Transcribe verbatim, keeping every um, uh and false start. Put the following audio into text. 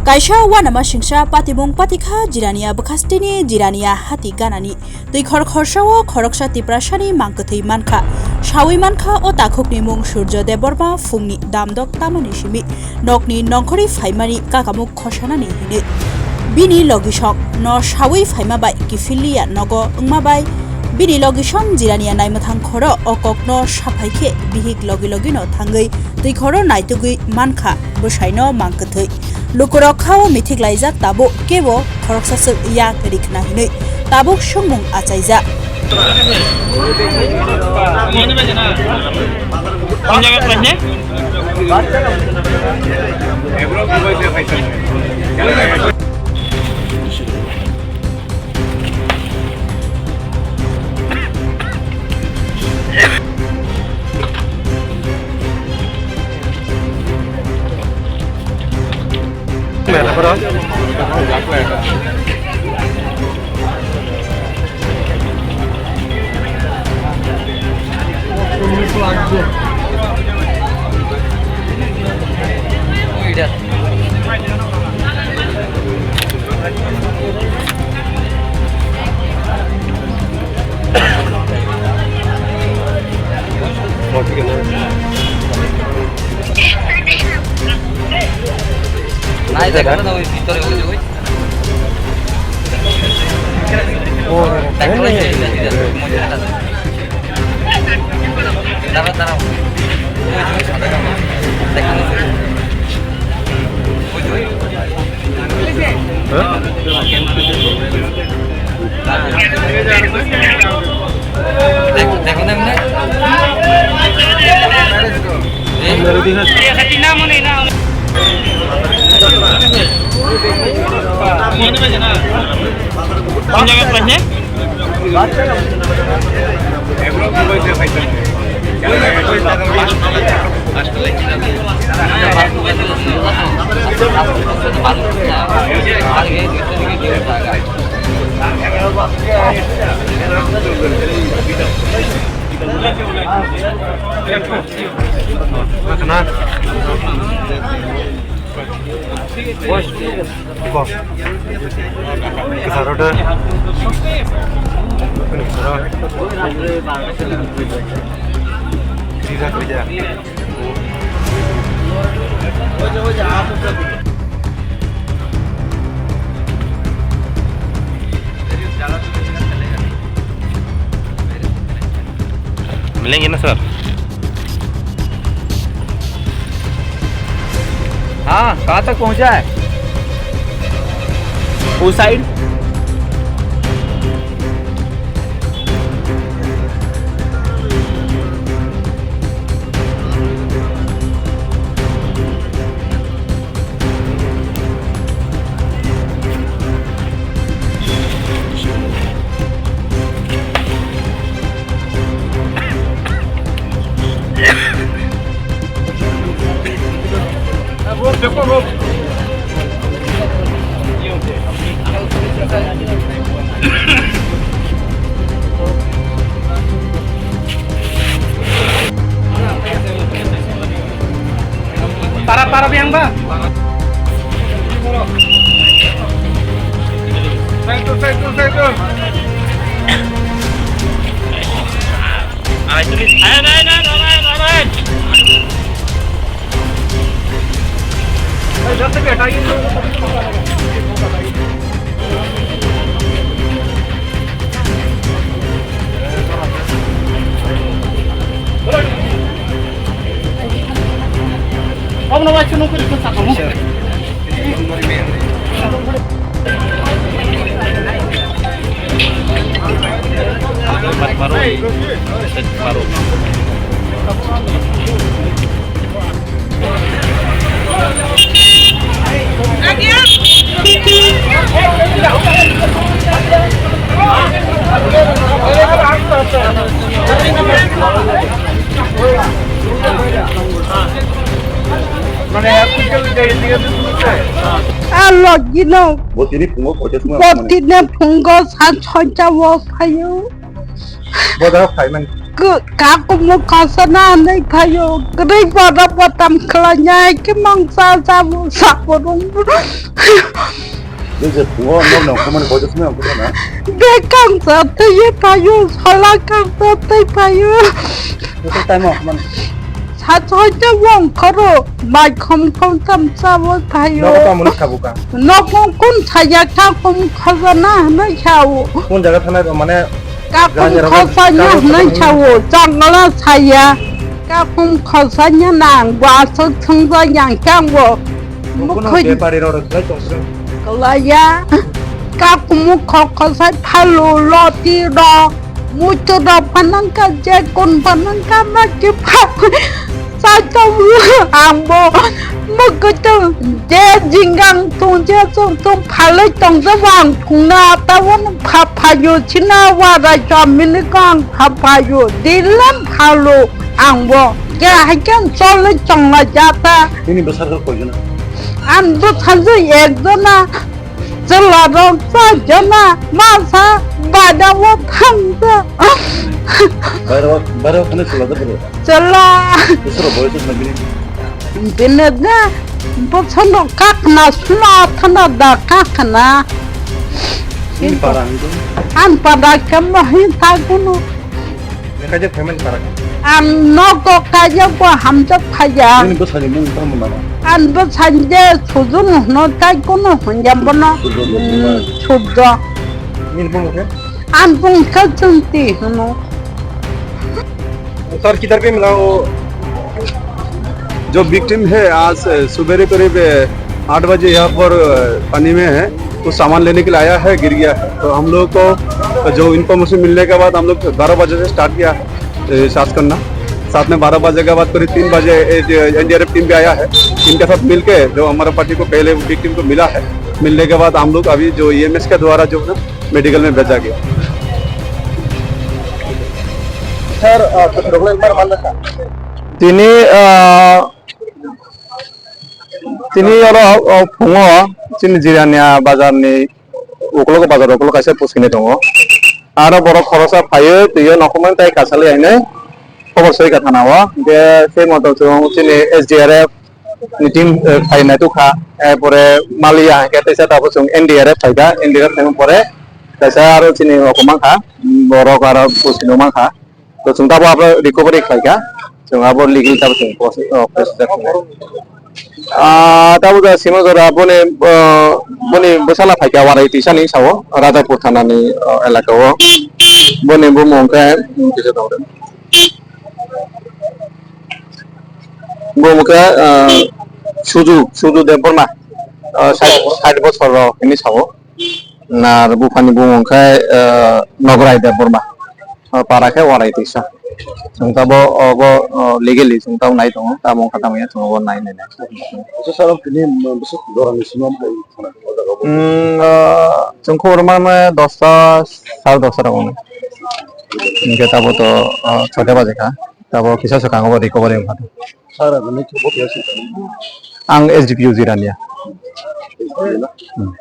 Kaisa uanama singsa patimung patikha Jirania bwkhasteni Jirania hati ganani. Twikhor khorsao khoroksa Tiprasani mangkwthwi mankha. Sawi mankha o takhukni mung Surjo Debbarma, phungni damdok tamani simi nokni nongkhorwi phaimani kakamuk khosanani hinwi. Bini logisong no sawi phaima bai kiphilliya nogo wngma bai bini logisong Jirania naimwthang khoro o kokno saphai khe bihik logi logino thangwi twikhoro naitugwi mankha bwsaino mangkwthwi. Lukurok khao mithik laijak, tabuk kebo khoroksa swk yak ri khna hinwi tabuk songmung achaijak. Nai, দেখো না, ওই ভিতরে, ওই যে, ওই। ও, দেখো না, এই যে, এই যে, এই যে, দাঁড়াও, দাঁড়াও। ওই যে, ওই সাদা কাপড়। দেখো না, ওই যে, ওই। হ্যাঁ? দেখো, দেখো না, এমনি। কোন জায়গায় পাইছে? Bos. Ko. Kesaro da. Kesaro. Tidak kerja. मिलेंगे ना सर? हाँ, कहाँ तक पहुँचा है? उस side. Para, para, biang ba. Side to, side to, side to. Ayo, ayo, ayo, ayo, ayo. Obono bai chwng nukgwi rwkhe sakamo. Maro. A logi no. Botini phungo koita suma. Botini phungo sa soita o phaio. Boda phaiman. Kakumu khosana hinwi phaio, kwrwi boda botam khlainai khe mangsa sabo sabo rwng. Bwswk phungo norno ongkhormani koijaknai ongkhorna. Bek kangsa thwiwi phaio, sola kangsa thwi phaio. Bwswk time ongkhormani. Sa soita ongkhoro, bai khom khom tam sabo phaio. Nogo tamoni sabuka. Nogo kun saya kakum khosana hinwi sao. Kun jaga thanai mane Kakum khosanya hinwi sao, changla saya. Kakum khosanya nang, bo aswk thwngjakya khe ang bo mukhung bepari rok rok khlai tong sreng. Kwlaiya. Kakumu khosai phalu, loti rok, muitu rok phanangkha, je kun phanangkha, ma khe pha. Saitong ang bo mwkhuitwng je jingang tong je chwng tong phalwi tong je bo ang thungna tabok pha phaio china warai chamini khe ang pha phaio dilam phalo ang bo je hai khe ang cholwi chongla jata. Nini bwsarok koijona? Ang bwsajwk ekjona. Chwla rok chajana masa bada o thangsa. Bairo, bairo khani chwla da bwrwi. Chwla. Bwswk boyos wngkha bini? Bini da bwsano kakna suna thana da kakna. Bini para hinwi? An para kemo hin thagunu. Kaijak phaimani para. Ang nogo kaijak bo hamjak phaiya. Nini bwsani mung tamo nana? Ang bwsani je Sujun hwno tai kono hwnjam bono. Sujun. Hmm, Sujun. Nini bung khe? Ang bung khe Junti hwno. Sir, kidhar pe mila wo? जो विक्टिम है, आज, अ, सुबेरे करीब, अ, आठ बजे यहाँ पर, अ, पानी में है, कुछ सामान लेने के लिए आया है, गिर गया है। तो हम लोग को जो इन्फॉर्मेशन मिलने के बाद हम लोग बारह बजे से स्टार्ट किया है, अ, सर्च करना। साथ में बारह बजे के बाद करीब तीन बजे, अ, जो एनडीआरएफ टीम भी आया है। इनके साथ मिलके जो हमारा पार्टी को पहले विक्टिम को मिला है, मिलने के बाद हम लोग अभी जो ईएमएस के द्वारा जो है ना, मेडिकल में भेजा गया। सर, अ, कुछ रोकने पर मानना था? Tini, ah, tini oro, o, phungo chini Jirania bazar ni ukologo bazar ukologo kaisa puchkini tongo. Aro borok khorosa phaiwi twiwi nokhormani tai kasalwi hinwi khobor soi kha thana o. Hwnkhe tei motom chwng chini S D R F ni team, eh, phai naitukha. Erpore maliya hwnkhe teisa tabuk chwng N D R F phaikha, N D R F phaimani pore kaisa aro chini rok mankha, borok aro puchkini mankha. To chwng tabo abo recovery khlaikha, chwng abo legal tabo chwng process, oh, process khlai. Ah, tabo da sima jora boni, ah, boni bwsala phaikha warai tisa ni sao, Rajaipur thana ni, ah, elaka o. Boni bumung khe, hmm, kisa tong de. Bumung khe, ah, Suju, Suju Debbarma, ah, sait, sait bosor rok hini sao. Nar buphani bumung khe, eh, Nograi Debbarma. O para khe warai tisa. Chwng tabo obo, o, legally chwng tabo nai tongo. Tamo wngkha tamo ya chwng obo nai nai nai. Acha sir, tini, mm, bwswk jorani sima bai khana o jaga o? Mm, o, chwng khobor mane dosta, sare dosta rok wngo. Hinkhe tabo to, o, soita baje kha. Tabo kisa swkang obo recovery wngkha. Sir, ani khe bo kisa swkang. Ang S D P O Jirania. Hmm.